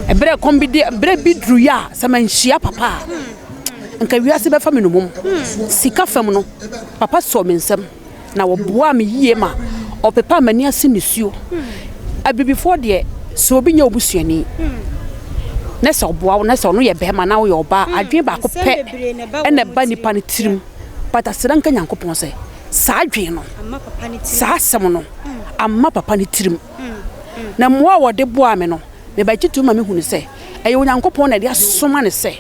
Ɛberɛ kɔm bi de, berɛ bi duruiɛ a, sɛ manhyia papa a, nka wiase bɛfa me nnommum. Sika fam no, papa sɔɔ me nsam. Na wɔboaa me yie ma ɔpepaa m'ani ase nisuo. Abibifoɔ deɛ, sɛ obi nyɛ wo busuani na sɛ ɔboa wo na sɛ ɔno yɛ bɛrima na woyɛ ɔbaa, adwene baako pɛ na ɛba nipa no tirim. But aseda nka Nyankopɔn sɛ saa adwene no, saa asɛm no amma papa no tirim. Na mmoa a wɔde boaa me no, Mebɛgye tom ma mehunu sɛ ɛyɛ Onyankopɔn na ɛde asoma no sɛ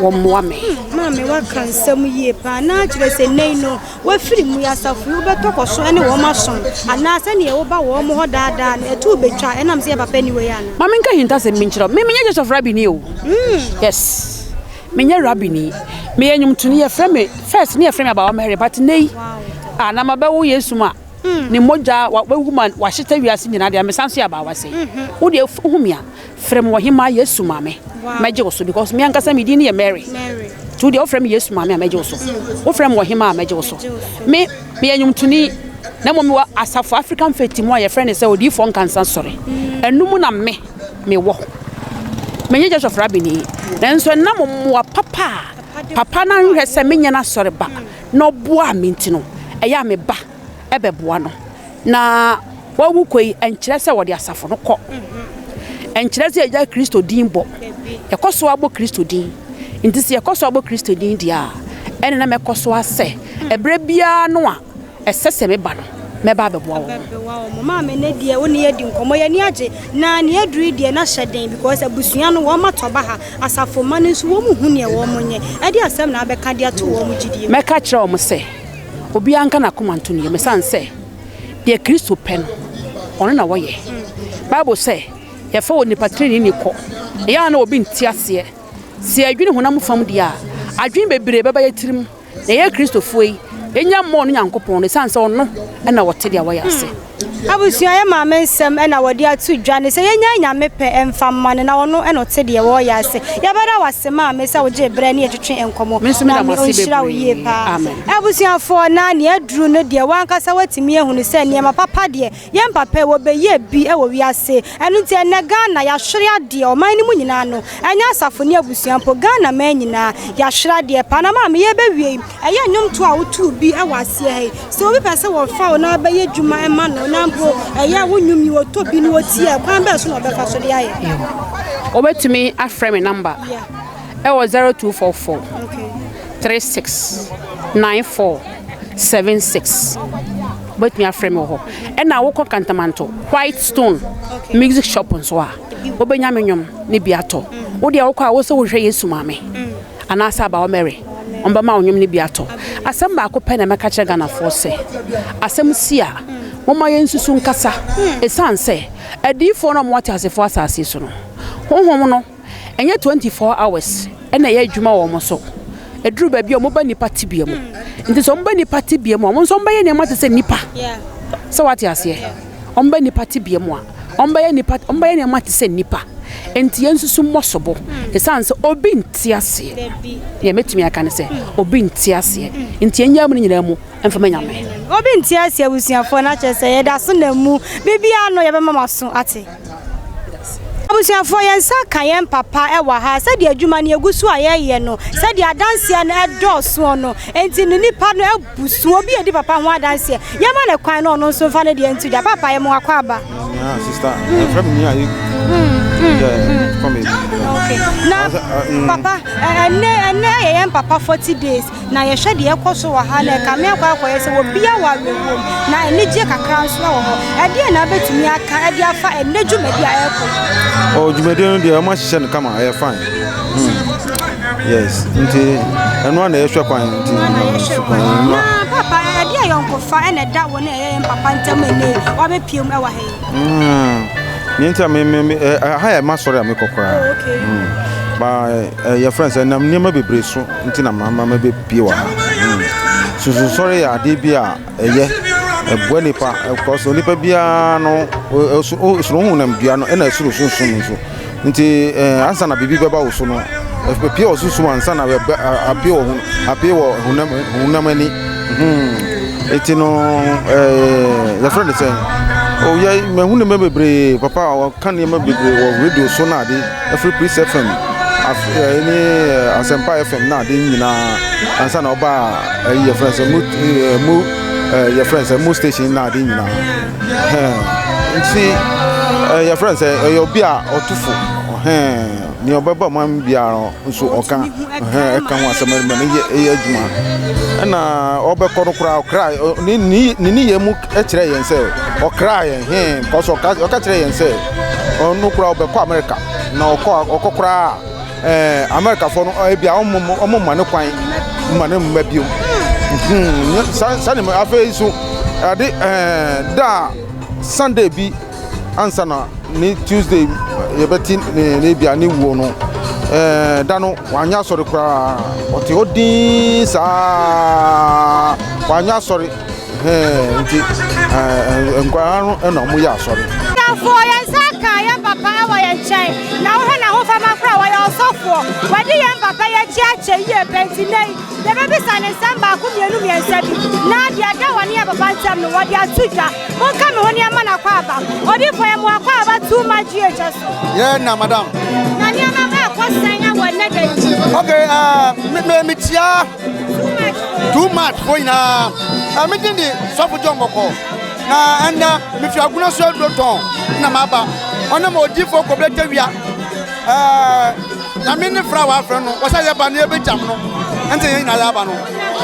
wɔmmoa me. Maame waka nsɛm yie paa na kyerɛ sɛ nnɛ yi no wafiri mu yi asafo yi wobɛtɔ kɔ so ne wɔn asom anaa sɛdeɛ woba wɔn hɔ daadaa no ɛto bɛtwa ɛnam sɛ yɛ papa ni wei anaa? Ma menka ahintasɛm bi nkyerɛ wo, me menyɛ Church of Rabbi ni o. Yes, menyɛ Rabbi ni. Meyɛ nnwomtoni, yɛfrɛ me, first ne yɛfrɛ me Abawa Mary but nnɛ yi, ah, na mabɛwo Yesu mu a, Ne mogya a wawu ma wahyeta wiase nyinaa deɛ mesan so yɛ abaawa sɛn. Wo deɛ wohu me a, frɛ me ɔhemaa Yesu maame. Mɛgye wo so because me ankasa me din no yɛ Mary. Nti wo deɛ wofrɛ me Yesu maame a mɛgye wo so. Wofrɛ me ɔhemaa a mɛgye wo so. Me meyɛ nnwomtoni na mmom mewɔ asafo African Faith mu a yɛfrɛ no sɛ Odiyifoɔ Nkansa Sɔre. Ɛno mu na me mewɔ. Menyɛ Church of Rabbi ni nanso ɛnam mmoa papa a papa no anhwɛ sɛ menyɛ n'asɔre ba na ɔboaa me nti no, ɛyɛ a me ba bɛboa no. Na wawu kɔ yi, ɛnkyerɛ sɛ wɔde asafo no kɔ. Ɛnkyerɛ sɛ yɛgyae Kristo din bɔ. Yɛkɔ so ara bɔ Kristo din. Nti sɛ yɛkɔ so ara bɔ Kristo din deɛ a, ɛnne na mɛkɔ so ara sɛ ɛberɛ biara no a ɛsɛ sɛ meba no, mɛba abɛboa wɔn. Abɛboa wɔn. Maame nnɛ deɛ wo ne yɛ adi nkɔmmɔ, yɛn ani agye. Na nea aduru yi deɛ na hyɛ den because abusua no wɔn atɔ ba ha, asafo mma no nso wɔn nhu nea wɔn nyɛ. Ɛdeɛn asɛm na abɛka de ato wɔn gyidie mu? Mɛka akyerɛ wɔn sɛ, obiara nka n'akoma nto ne yam ɛsiane sɛ deɛ Kristo pɛ no, ɔno na wɔyɛ. Bible sɛ, yɛfa onipa treneeni kɔ. Ɛyɛ a na obi nte aseɛ. Sɛ yɛdwene honam fam deɛ a, adwene bebree bɛba yɛn tirim. Na yɛn Kristofoɔ yi, yɛnya mmɔɔ no Nyankopɔn no, ɛsiane sɛ ɔno na ɔte deɛ wɔyɛ ase. Abusua yɛ maame nsɛm na wɔde ato dwa ne sɛ yɛnyae Nyame pɛ mfa mma no na ɔno na ɔte deɛ wɔyɛ ase. Yɛbɛda wo ase maame sɛ wogyee berɛ ne yɛtwetwe nkɔmmɔ. Me nso meda mo Nyame ase ɔnhyira wo yie bebree. paa. Amen. Abusuafoɔ na nea aduru no deɛ w'ankasa woatumi ahunu sɛ nneɛma papa deɛ yɛn papa yi wɔbɛyɛ bi wɔ wiase. Ɛno nti ɛnnɛ Ghana yɛahwere adeɛ ɔman no mu nyinaa no ɛnyɛ asafo ne abusua mpo Ghana man nyinaa yɛahwere adeɛ paa. Na maame yɛrebɛwie yi ɛyɛ nnwomtoɔ a wotoo bi wɔ aseɛ ha yi sɛ obi pɛ sɛ wɔfa wo na wobɛyɛ adwuma ma no. na mpo ɛyɛ wo nnwom yi wɔtɔ bi na wɔtie a, kwan bɛn so na wɔbɛfa so de ayɛ? Wɔbɛtumi afrɛ me number ɛwɔ 0244 36 94 76. Wobɛtumi afrɛ me wɔ hɔ. Ɛna wokɔ Kantamanto, White Stone Music Shop nso a, wobɛnya me nnwom ne bi atɔ. Wo deɛ wokɔ a, wo sɛ wohwehwɛ Yesu Maame anaasɛ Abawa Mary, wɔbɛma wo nnwom no bi atɔ. Asɛm baako pɛ na mɛka kyerɛ Ghanafoɔ sɛ, asɛm si a, momma yɛnsusu nkasa. Ɛsiane sɛ adiyifoɔ no a wɔwɔ ateasefoɔ asase so no, honhom no, Ɛnyɛ 24 hours na ɛyɛ adwuma wɔ wɔn so. Ɛduru baabi a wɔba nnipa tebea mu. Nti sɛ wɔba nnipa tebea mu a, wɔn nso wɔbɛyɛ nneɛma te sɛ nnipa. Sɛ wate aseɛ? Wɔba nnipa tebea mu a, wɔbɛyɛ nnipa, wɔbɛyɛ nneɛma te sɛ nnipa. Nti yɛn nso mmɔ sobo. Ɛsiane sɛ obi nte aseɛ. Deɛ mɛtumi aka ne sɛ, obi nte aseɛ. Nti yɛn nyaa mu no nyinaa mu mfa ma Nyame. Obi nte aseɛ abusuafoɔ na kyerɛ sɛ yɛda so nam mu. Biribiara no yɛbɛma mo aso ate. Abusuafoɔ yɛn nsa ka yɛn papa wɔ ha sɛdeɛ adwuma no yɛgu so a yɛyɛ no sɛdeɛ adanseɛ no ɛdɔɔsoɔ no nti no nipa no abu so obi edi papa ho adanseɛ yɛma no kwan na ɔno nso mfa ne deɛ nto dwa papa yɛ mo akɔ aba. Yeah, sister, mm. me a yeah, come in. Okay. Na papa, ɛnɛ ɛnɛ yɛ yɛn papa 40 days. Na yɛhwɛ deɛ ɛkɔ so wɔ ha no a, ɛkame akɔ akɔyɛ sɛ obiara wɔ awerɛhoɔ mu, na anigyeɛ kakra nso wɔ hɔ. Ɛdeɛn na wobɛtumi aka de afa ɛnnɛ dwumadie a ɛrekɔ yi? Oh, dwumadie no deɛ wɔn ahyehyɛ no kama, ɛyɛ fine. Yes, nti ɛno a na yɛhwɛ kwan nti. Na papa, ɛdeɛ ayɔnkofa ɛna ɛda wo ne ɛyɛ yɛn papa ntam ɛnɛ yi, wabɛpie mu ɛwɔ ha yi? Nea nti a me me me ɛha yɛ m'asɔre a mekɔ koraa. Oh, okay. Ba yɛfrɛ no sɛ nam nneɛma bebree so nti na ma mebɛpie wɔ ha. Sunsumsɔre yɛ adeɛ bi a ɛyɛ ɛboa nipa because onipa biara no soro honam dua no ɛna ɛsoro sunsum nso. Nti ansa na biribi bɛba wo so no, ɛpue wɔ sunsum ansa na apue wɔ apue wɔ honam honam ani. Nti no yɛfrɛ no sɛ oyɛ mahu nneɛma bebree papa a ɔka nneɛma bebree wɔ radio so na ade ɛfiri Peace FM ne Asɛmpa FM na ade nyinaa ansa na ɔba ɛyi yɛfrɛ no sɛ mu mu yɛfrɛ no sɛ mu station na ade nyinaa. Nti yɛfrɛ no sɛ ɛyɛ obi a ɔtu fo nea ɔbɛba man biara no nso ɔka ɛka ho asɛm ma no yɛ adwuma ɛna ɔbɛkɔ no koraa ɔkra ne ne ne nneyɛɛ mu kyerɛ yɛn sɛ ɔkra yɛn hɛn because ɔka ɔka kyerɛ yɛn sɛ ɔno koraa ɔbɛkɔ America na ɔkɔ ɔkɔ koraa ɛɛ Amerikafoɔ no ebi a wɔn wɔn mma no kwan mma no mma bio saa saa ne afei nso ade ɛɛ da Sunday bi ansa na ne Tuesday yɛbɛte ne ne bia ne wuo no ɛɛ da no wanyɛ asɔre koraa ɔte hɔ dinn saa wanyɛ asɔre. Hɛn nti nkwadaa no na wɔyɛ asɔre. Abusuafoɔ, yɛn nsa aka yɛn papa wɔ yɛn nkyɛn, na wohwɛ n'ahofama koraa a, ɔyɛ ɔsɔfoɔ. Wadi yɛn papa yi akyi akyɛ yie pɛ, nti nnɛ yi, yɛbɛbisa no nsɛm baako, mmienu, mmiɛnsa bi, na deɛ ɛda wɔne yɛn papa ntam no, wɔde ato dwa. Monka me ho ne yɛmma no akwaaba. Odiyifoɔ, yɛma wo akwaaba too much GHS so. Yeah, na madam. Na nneɛma ɛrekɔ sɛn wɔ nnɛ da yi? Okay, me me mekyia Too much fo nyinaa. Eh, me din de Sɔfo John Bɔkɔ. Na ɛnna mefi agona so aduro tɔn na maba. Ɔno ma odiifoɔ kɔbla tawia. Eh, nyame ne fra wafrɛ no. Wɔsɛ yɛba no yɛbɛgyam no. Ɛnti yɛn nyinaa yɛaba no.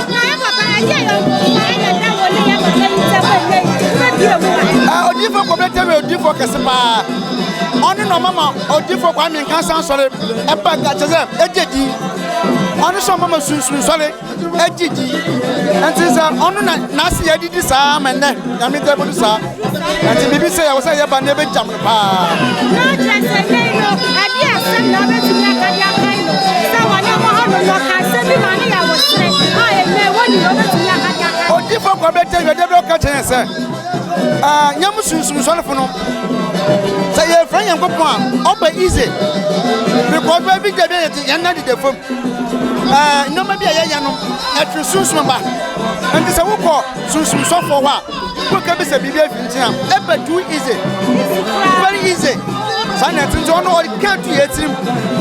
Na yɛ papa ɛyɛ yɔnkofa ɛna da wɔ ne yɛ papa yi ntam ɛnɛ yi wobɛbie mu a. Eh, odiifoɔ kɔbla tawia odiifoɔ kɛse paa. Ɔno na ɔmama odiifoɔ Kwame Nkansah sɔre ɛba kyɛ sɛ ɛgye din. Ɔno sɛ ɔmama sunsum sɔre agye di. Nti sɛ ɔno na n'ase yɛ adidi saa ma nnɛ nyame nti ɛbɛdu saa. Nti biribi sɛ yɛwɔ sɛ yɛba na yɛbɛgyam no paa. Na kyerɛ sɛ nnɛ yi no ɛde asɛm na wobɛtumi aka de akae no sɛ wɔne ɔmɔ hɔ no no ɔka asɛm bi ma ne yɛ awosere a ɛnnɛ wɔni wobɛtumi aka de akae. Odiyifoɔ Kwabena Tawia da bi ɔka kyerɛ yɛn sɛ nyɛ mo sunsum sɔrefo no sɛ yɛfrɛ Nyankopɔn a ɔba easy because baabi da bi a yɛte yɛn nan deda fam nneɛma bi a yɛyɛ no ɛtwe sunsum ba nti sɛ wokɔ sunsum sɔfoɔ hɔ a woka bi sɛ biribi afi nkyɛn a ɛba too easy very easy saa na ɛte nti ɔno ɔka tu yɛ tirim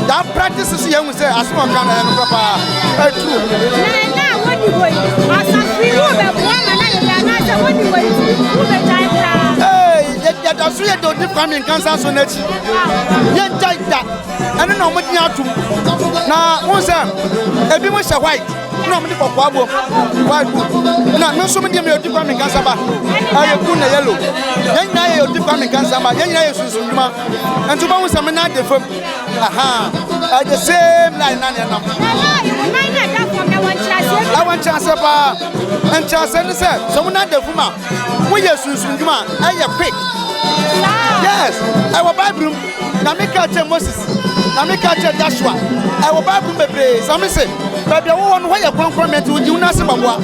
that practice so yɛhu sɛ asɛm ɔka no ɛyɛ nokorɛ paa ɛtrue. Na ɛna a wɔdi hɔ yi asafo. Asafo yi wobɛboa ma no ayɛ yie anaasɛ wonni wɔ nti wobɛgyae koraa? Ee, yɛda so yɛ Dodi Kwame Nkansah so no akyi. Yɛngyae da. Ɛno na wɔde yɛn atom. Na wohu sɛ ebinom hyɛ white na wɔde kɔkɔɔ abom white book. Na me nso me deɛ meyɛ Odi Kwame Nkansah ba. Ɛyɛ blue na yellow. Yɛn nyinaa yɛ Odi Kwame Nkansah ba. Yɛn nyinaa yɛ sunsum dwuma. Nti wobɛhu sɛ me nan de fam. Aha, uh, the same line na nea nam. Na line wo nan na ɛda fam na wɔ nkyerɛaseɛ bi. Ɛwɔ nkyerɛaseɛ paa. Nkyerɛaseɛ ne sɛ sɛ wo nan da fam a woyɛ sunsum dwuma a ɛyɛ quick. Yes, ɛwɔ Bible mu. Nyame ka kyerɛ Moses, Nyame ka kyerɛ Joshua. Ɛwɔ Bible mu bebree. Sɛ me se baabi a wowɔ no hɔ yɛ kronkron mɛ nti wogye wo nan ase bɔboa.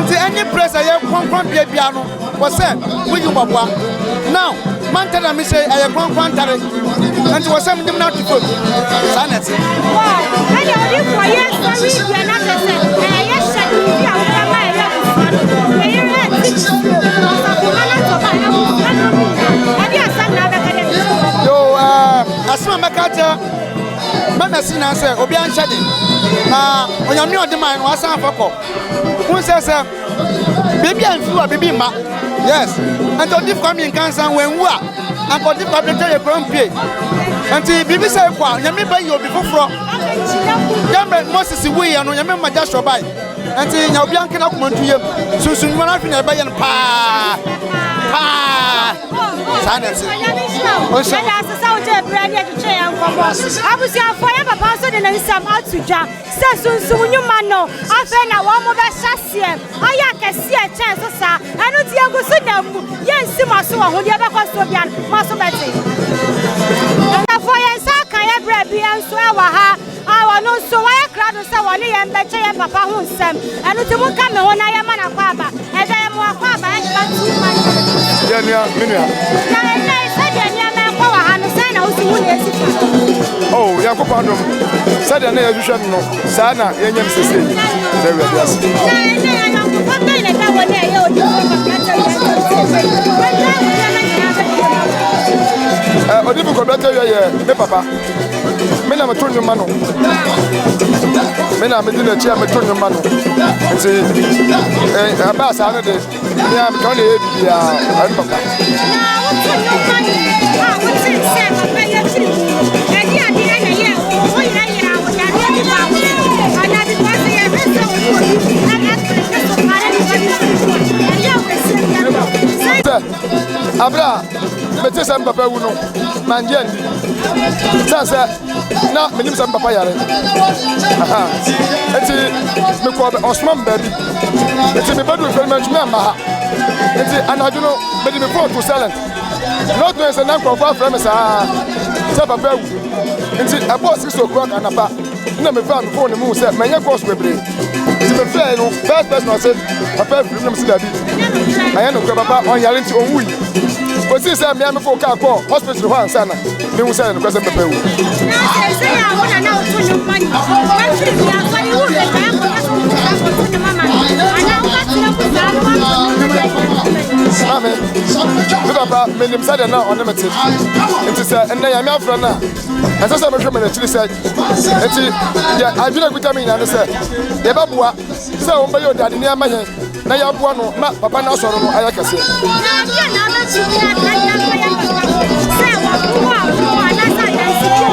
Nti any place a ɛyɛ kronkron bea biara no wɔ sɛ woyi mpaboa. Now, mantare a mehyɛ yi, ɛyɛ kronkron antare. Nti wɔ sɛ mede me nan to fam. Saa na ɛte. Wow! Ɛnna odiyifoɔ yɛ sɔre deɛ na kyerɛ sɛ ɛyɛ hyɛ biribi a wobɛma ɛyɛ abusua no. Ne yere ɛte nsuo, ɔsafo ma no atɔ ba abusua no mu nyinaa. Ɛde asɛm na abɛka dɛ. Yo, ɛɛ, asɛm a mɛka akyerɛ mɛmɛsi nyinaa sɛ obiara nhyɛ den. Na Onyame a ɔde mae no, wasan afa kɔ. Wohu sɛ sɛ Biribi a mfi wa biribi mma. Yes. Nti odi Kwame Nkansa wanwu a, anka odi Kwame Nkansa yɛ kura mpie. Nti biribi sɛ ekɔ a, Nyame bɛyi obi foforɔ. Dɛmɛ Moses wuiɛ no, Nyame ma Joshua bae. Nti nya obi anka n'akoma nto yam. Sunsun nnwuma no afei na ɛbɛyɛ no paa. Paa. Saa na ɛte. Ɔnhyira. Ɛda ase sɛ wogye berɛ ne ɛtwetwe yɛn nkɔmmɔ. Abusuafoɔ, yɛn papa nso de ne nsɛm ato dwa. Sɛ sunsum nnwuma no, afei na wɔbɛhyɛ aseɛ ayɛ akɛseɛ ɛkyɛn so saa. Ɛno nti yɛgu so nam mu, yɛnsi mo aso wɔ ho, deɛ ɛbɛkɔ soɔ biara no, mo aso bɛte. Ghanafoɔ, yɛn nsa aka yɛn berɛ bi nso wɔ ha a ɔno nso wayɛ krado sɛ wɔne yɛn bɛkyɛ yɛn papa ho nsɛm. Ɛno nti monka me ho na yɛma no akwaaba. Ɛda yɛ mo akwaaba ɛmfa ntu man television. Yɛ nua, me nua. Na ɛnnɛ yi, sɛdeɛ nneɛma ɛkɔ wɔ ha no, sɛn na wosi hu nea esi fa? Oh, Nyankopɔn adom, sɛdeɛ na yɛhwehwɛ no no, saa na yɛnya no seesei. Yɛda Awurade ase. Na ɛnnɛ yi, ayɔnkofa bɛn na ɛda wɔn a ɛyɛ odiyifoɔ Kwabena Tawia ntam seesei? Wɔagyae wo nneɛma nyinaa bɛpue ma wo. Eh, Odiyifoɔ Kwabena Tawia yɛ me papa. Me na meto nnwom ma no. Me na medi n'akyi a meto nnwom ma no. Nti eh, ɛbaa saa no de, me a meka na ɛyɛ biribiara, ɛne papa. Na woto nnwom ma no a wote sɛ papa yi afiri mu no, ɛde ade na ɛyɛ wo ho yerɛyerɛ wo yareɛ bi baa wo so anaa because yɛhwɛ sɛ obi obi ɛkere so paa na nipa bi firi mu a ɛyɛ wo ɛsɛ biara sɛ abere a mete sɛ me papa awu no, mangye anni. Sɛ sɛ na menim sɛ me papa yare. Aha. Nti mekɔ ɔsoma me baabi. Nti mebɛdu mfɛn mantumi amma ha. Nti anadwo no mede me phone to silent. Not knowing sɛ na nkurɔfoɔ afrɛ me saa sɛ papa awu. Nti ɛbɔɔ 6 o'clock anapa na mefaa me phone no mu sɛ manya calls bebree. Nti mefrɛɛ no first person ɔse papa afiri mu na mese dabi. Ɛnyɛ nokorɛ papa ɔnyare nti ɔnwui. Kosii sɛ mmea mefoo kaa kɔɔ hospital hɔ ansa na mehu sɛ ɛyɛ nokorɛ sɛ me papa awu. Na seesei a wo na na woto nnwom ma no yi, woafiri fie asɔre yi, worebɛgyae akɔyɛ sɛ wofiri akɔto nnwom ama no anaa wobɛtena mu saa na woato nnwom no de ayɛ adwuma yi? Maame, me papa, menim sɛdeɛ na ɔne me te, nti sɛ nnɛ Nyame afrɛ no a, ɛnsɛ sɛ mehwɛ me n'akyiri sɛ. Nti deɛ adwene a ɛkuta me nyinaa ne sɛ yɛbɛboa sɛ wɔbɛyɛ odade nneɛma yɛn na yɛaboa no ma papa no asɔre no ayɛ kɛseɛ. Na deɛ na wobɛtumi aka de afa yɛn papa ho sɛ wɔboa wo anaasɛ adansedie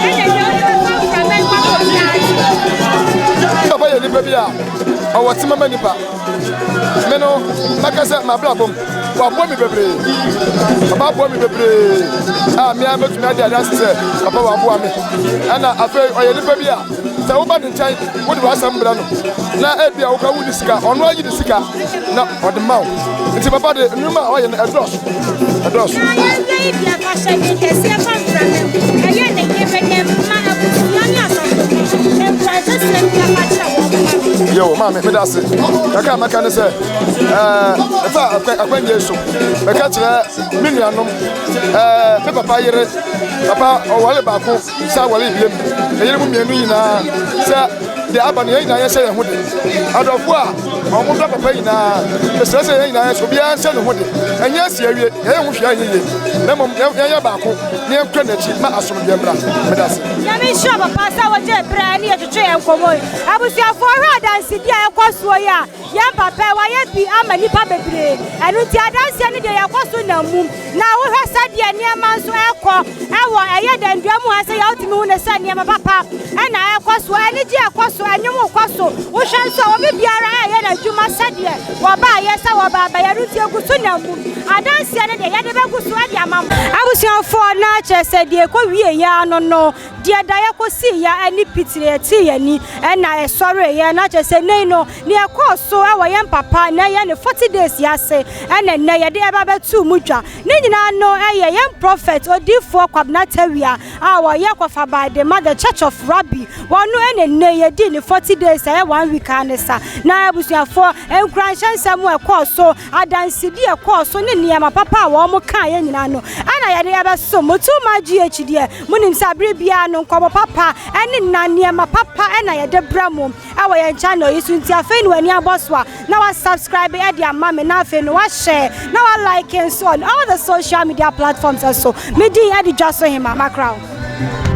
bɛn ɛna deɛ wode bɛfa mframa mu akɔ obiara akyi? Papa yɛ nipa bi a ɔwɔ tema ma nipa. Me no, mɛka sɛ m'abrabɔ mu, waboa me bebree. Papa aboa me bebree a me ara mɛtumi adi adanse sɛ papa waboa me. Ɛna afei ɔyɛ nipa bi a sɛ woba ne nkyɛn wode w'asɛm brɛ no na ebia woka wonni sika, ɔno ayi ne sika na ɔde ma wo. Nti papa de nnwuma a ɔyɛ no ɛdɔɔso, ɛdɔɔso. Na yɛnhwɛ yi deɛ fa hyɛ den kɛseɛ fa mframa mu, ɛyɛ ne yere, ne mma, abusua ne asafo mu nkuranhyɛsɛm bi afa kyerɛ wɔn mma. Yo, maame, meda ase. Kakra a mɛka ne sɛ, ɛɛ, ɛfa akwangye so, mɛka kyerɛ me nuanom, ɛɛ, me papa yere. Papa ɔware baako san ware biem. Ne yere mu mmienu nyinaa sɛ deɛ aba no yɛn nyinaa yɛnhyɛ yɛn ho den. Adɔfo a wɔn dɔ papa nyinaa, mesrɛ sɛ yɛn nyinaa yɛnhyɛ obiara nhyɛ ne ho den. Ɛnyɛ asi awie, yɛyɛ ho hwee anyɛ yie. Na mmom yɛnyɛ baako na yɛnkura n'akyi ma asomdwoeɛ mmra. Meda ase. Nyame nhyira papa sɛ wogye berɛ ne yɛtwetwe yɛn nkɔmmɔ yi. Abusuafoɔ hwɛ adansedi a ɛkɔ soɔ yi a yɛn papa yi wayɛ bi ama nnipa bebree. Ɛno nti adanseɛ no deɛ yɛkɔ so nam mu. Na wohwɛ sɛdeɛ nneɛma nso ɛrekɔ wɔ ɛyɛ dandua mu ha sɛ yɛ wotumi hu no sɛ nneɛma papa ɛna ɛrekɔ so, anigye ɛkɔ so, ɛnwom rekɔ so. Wohwɛ nso a obi biara ɛreyɛ n'adwuma sɛdeɛ wɔbaayɛ sɛ wɔba abɛyɛ no nti egu so nam mu. Adanseɛ no deɛ yɛde bɛgu so de ama mo. Abusuafoɔ na kyerɛ sɛ deɛ ɛkɔ wie yɛ ano no deɛ daeɛ kɔsii yɛ ɛne pitire ɛtee yɛn ani ɛna ɛsɔreeɛ na kyerɛ sɛ nnɛ yi no Nea ɛkɔɔ so wɔ yɛn papa na ɛyɛ ne 40 days yi ase ɛna nnɛ yɛde ɛba bɛtoo mu dwa. Ne nyinaa no ɛyɛ yɛn prophet odiyifoɔ Kwabena Tawia a ɔyɛ kɔfabae de ma the church of Rabbi. Wɔno ɛna nnɛ yɛdii ne 40 days ɛyɛ one week ara ne sa. Na abusuafoɔ nkuranhyɛ nsɛm a ɛkɔɔ so, adansedi a ɛkɔɔ so ne nneɛma papa a wɔn kaeɛ nyinaa no ɛna yɛde ɛbɛsom mo. Too much GH deɛ monim sɛ abere biara no nkɔmmɔ papa ɛne nna nneɛma papa ɛna yɛde brɛ mo. Ɛwɔ yɛn channel yi so nti afei na w'ani abɔ so a na wa subscribe ɛde ama me na afei no wa share na wa like nso on all the social media platforms ɛso me din ɛde dwa so hema makra wo.